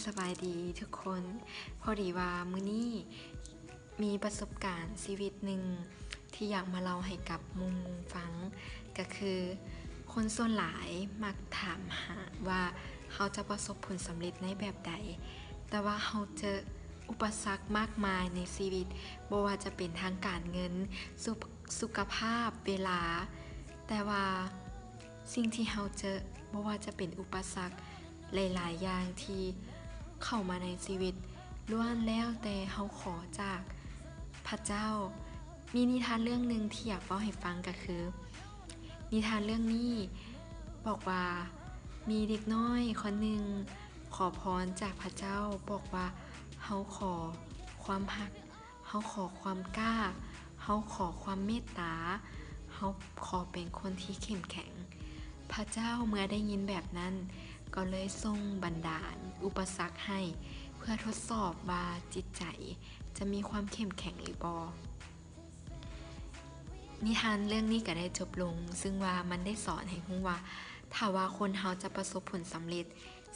ສະບາຍດີທຸກຄົນ. ພໍດີວ່າມື້ນີ້ມີປະສົບການຊີວິດໜຶ່ງທີ່ຢາກມາເລົ່າໃຫ້ກັບໝູ່ໆຟັງ, ກໍຄືຄົນສ່ວນຫຼາຍມັກຖາມຫາວ່າເຮົາຈະປະສົບຜົນສຳເລັດໃນແບບໃດ, ແຕ່ວ່າເຮົາເຈີອຸປະສັກມາກມາຍໃນຊີວິດ, ບໍ່ວ່າຈະເປັນທາງການເງິນ, ສຸ ສຸຂະພາບ, ເວລາ, ແຕ່ວ່າ ສິ່ງທີ່ເຮົາເຈີ, ບໍ່ວ່າຈະເປັນອຸປະສັກຫຼາຍໆຢ່າງທີ່ເຂົ້າມາໃນຊີວິດ, ລ້ວນແລ້ວແຕ່ເຮົາຂໍຈາກພະເຈົ້າ. ມີນິທານເລື່ອງໜຶ່ງທີ່ຢາກເລົ່າໃຫ້ຟັງກໍຄື, ນິທານເລື່ອງນີ້ບອກວ່າ ມີເດັກນ້ອຍຄົນໜຶ່ງຂໍພອນຈາກພະເຈົ້າ, ບອກວ່າ, ເຮົາຂໍຄວາມຮັກ, ເຮົາຂໍຄວາມກ້າ, ເຮົາຂໍຄວາມເມດຕາ, ເຮົາຂໍເປັນຄົນທີ່ເຂັ້ມແຂງ. ພະເຈົ້າເມື່ອໄດ້ຍິນແບບນັ້ນ ກໍເລີຍສົ່ງບັນດານອຸປະສັກໃຫ້ ເພື່ອທົດສອບວ່າຈິດໃຈຈະມີຄວາມເຂັ້ມແຂງຫຼືບໍ່. ນິທານເລື່ອງນີ້ກໍໄດ້ຈົບລົງ, ຊຶ່ງວ່າມັນໄດ້ສອນໃຫ້ຮູ້ວ່າ ຖ້າວ່າຄົນເຮົາຈະປະສົບຜົນສຳເລັດ,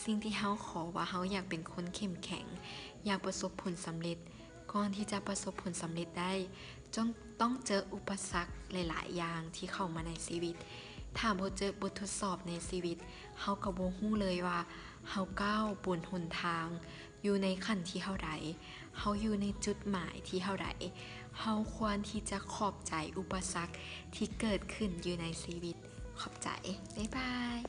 ສິ່ງທີ່ເຮົາຂໍວ່າເຮົາຢາກເປັນຄົນເຂັ້ມແຂງ, ຢາກປະສົບຜົນສຳເລັດ, ກ່ອນທີ່ຈະປະສົບຜົນສຳເລັດໄດ້, ຕ້ອງ, ຕ້ອງເຈີອຸປະສັກຫຼາຍໆຢ່າງທີ່ເຂົ້າມາໃນຊີວິດ. ຖ້າບໍ່ເຈີບົດທົດສອບໃນຊີວິດ, ເຮົາກໍບໍ່ຮູ້ເລີຍວ່າເຮົາກ້າວບົນຫົນທາງຢູ່ໃນຂັ້ນທີ່ເທົ່າໃດ, ເຮົາຢູ່ໃນຈຸດໝາຍທີ່ເທົ່າໃດ. ເຮົາຄວນທີ່ຈະຂອບໃຈອຸປະສັກທີ່ເກີດຂຶ້ນຢູ່ໃນຊີວິດ. ຂອບໃຈ. ບາຍບາຍ.